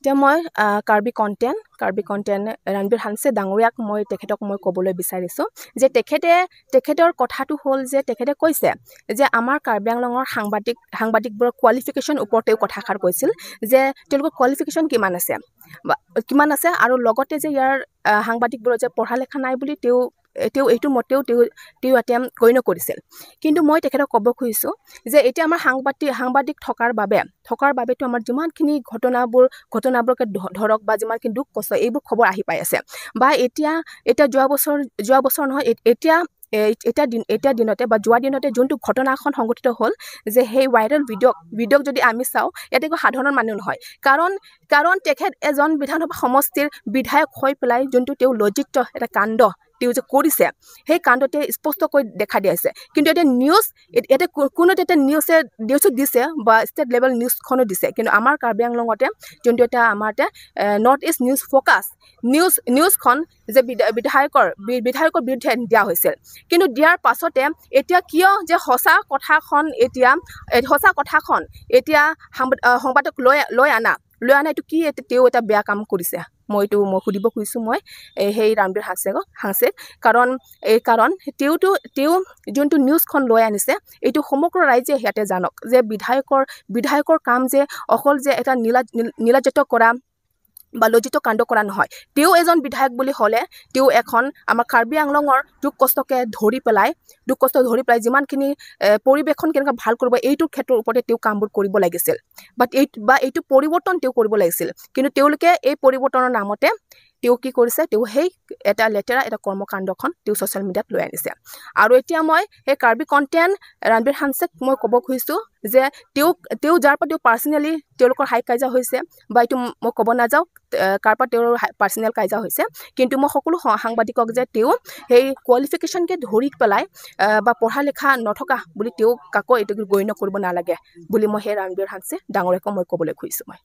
এতিয়া মই কাৰ্বি কণ্টেণ্ট ৰণবীৰ হানছে ডাঙৰীয়াক মই তেখেতক মই ক'বলৈ বিচাৰিছোঁ যে তেখেতৰ কথাটো হ'ল যে তেখেতে কৈছে যে আমাৰ কাৰ্বি আংলঙৰ সাংবাদিকবোৰৰ কোৱালিফিকেশ্যন ওপৰত তেওঁ কথাষাৰ কৈছিল যে তেওঁলোকৰ কোৱালিফিকেশ্যন কিমান আছে বা কিমান আছে, আৰু লগতে যে ইয়াৰ সাংবাদিকবোৰৰ যে পঢ়া লেখা নাই বুলি তেওঁ এইটো মতেও তেওঁ তেওঁ এতিয়া গণ্য কৰিছিল। কিন্তু মই তেখেতক ক'ব খুজিছোঁ যে এতিয়া আমাৰ সাংবাদিক থকাৰ বাবেতো আমাৰ যিমানখিনি ঘটনাবোৰকে ধৰক বা যিমানখিনি দুখ কষ্ট এইবোৰ খবৰ আহি পাই আছে, বা এতিয়া এতিয়া যোৱা বছৰ নহয়, এতিয়া এতিয়া দিন এতিয়া দিনতে বা যোৱা দিনতে যোনটো ঘটনাখন সংঘটিত হ'ল যে সেই ভাইৰেল ভিডিঅ'ক যদি আমি চাওঁ, ইয়াতে একো সাধাৰণ মানুহ নহয়, কাৰণ তেখেত এজন বিধানসভা সমষ্টিৰ বিধায়ক হৈ পেলাই যোনটো তেওঁ লজ্জিত এটা কাণ্ড তেওঁ যে কৰিছে, সেই কাণ্ডতে স্পষ্টকৈ দেখা দি আছে। কিন্তু এতিয়া নিউজ ইয়াতে কোনো এতিয়া নিউজো দিছে বা ষ্টেট লেভেল নিউজখনো দিছে, কিন্তু আমাৰ কাৰ্বি আংলঙতে যোনটো এটা আমাৰ এতিয়া নৰ্থ ইষ্ট নিউজ ফ'কাছ নিউজখন যে বিধায়কৰ বিৰুদ্ধে দিয়া হৈছিল, কিন্তু দিয়াৰ পাছতে এতিয়া কিয় যে সঁচা কথাখন এতিয়া সংবাদক লৈ আনা এইটো কি তেওঁ এটা বেয়া কাম কৰিছে? মই এইটো মই সুধিব খুজিছোঁ মই সেই ৰণবীৰ হাংছেক। কাৰণ তেওঁ যোনটো নিউজখন লৈ আনিছে, এইটো সমগ্ৰ ৰাইজে ইয়াতে জানক যে বিধায়কৰ কাম যে অকল যে এটা নীলাজিত কৰা বা লজ্জিত কাণ্ড কৰা নহয়। তেওঁ এজন বিধায়ক বুলি হ'লে তেওঁ এখন আমাৰ কাৰ্বি আংলঙৰ দুখ কষ্ট ধৰি পেলাই যিমানখিনি পৰিৱেশখন কেনেকুৱা ভাল কৰিব, এইটোৰ ক্ষেত্ৰৰ ওপৰতে তেওঁ কামবোৰ কৰিব লাগিছিল বা এইটো পৰিৱৰ্তন তেওঁ কৰিব লাগিছিল। কিন্তু তেওঁলোকে এই পৰিৱৰ্তনৰ নামতে তেওঁ কি কৰিছে? তেওঁ সেই এটা লেতেৰা এটা কৰ্মকাণ্ডখন তেওঁ ছ'চিয়েল মিডিয়াত লৈ আনিছে। আৰু এতিয়া মই সেই কাৰ্বি কণ্টেণ্ট ৰণবীৰ হানছেক মই ক'ব খুজিছোঁ যে তেওঁ যাৰ পৰা তেওঁ পাৰ্চনেলি তেওঁলোকৰ হাই কাজিয়া হৈছে বা এইটো মই ক'ব নাযাওঁ কাৰ পৰা তেওঁৰ পাৰ্চনেল কাজিয়া হৈছে, কিন্তু মই সকলো সাংবাদিকক যে তেওঁ সেই কোৱালিফিকেশ্যনকে ধৰি পেলাই বা পঢ়া লিখা নথকা বুলি তেওঁ কাকো এইটো গণ্য কৰিব নালাগে বুলি মই সেই ৰণবীৰ হানছে ডাঙৰীয়াকো মই ক'বলৈ খুজিছোঁ মই।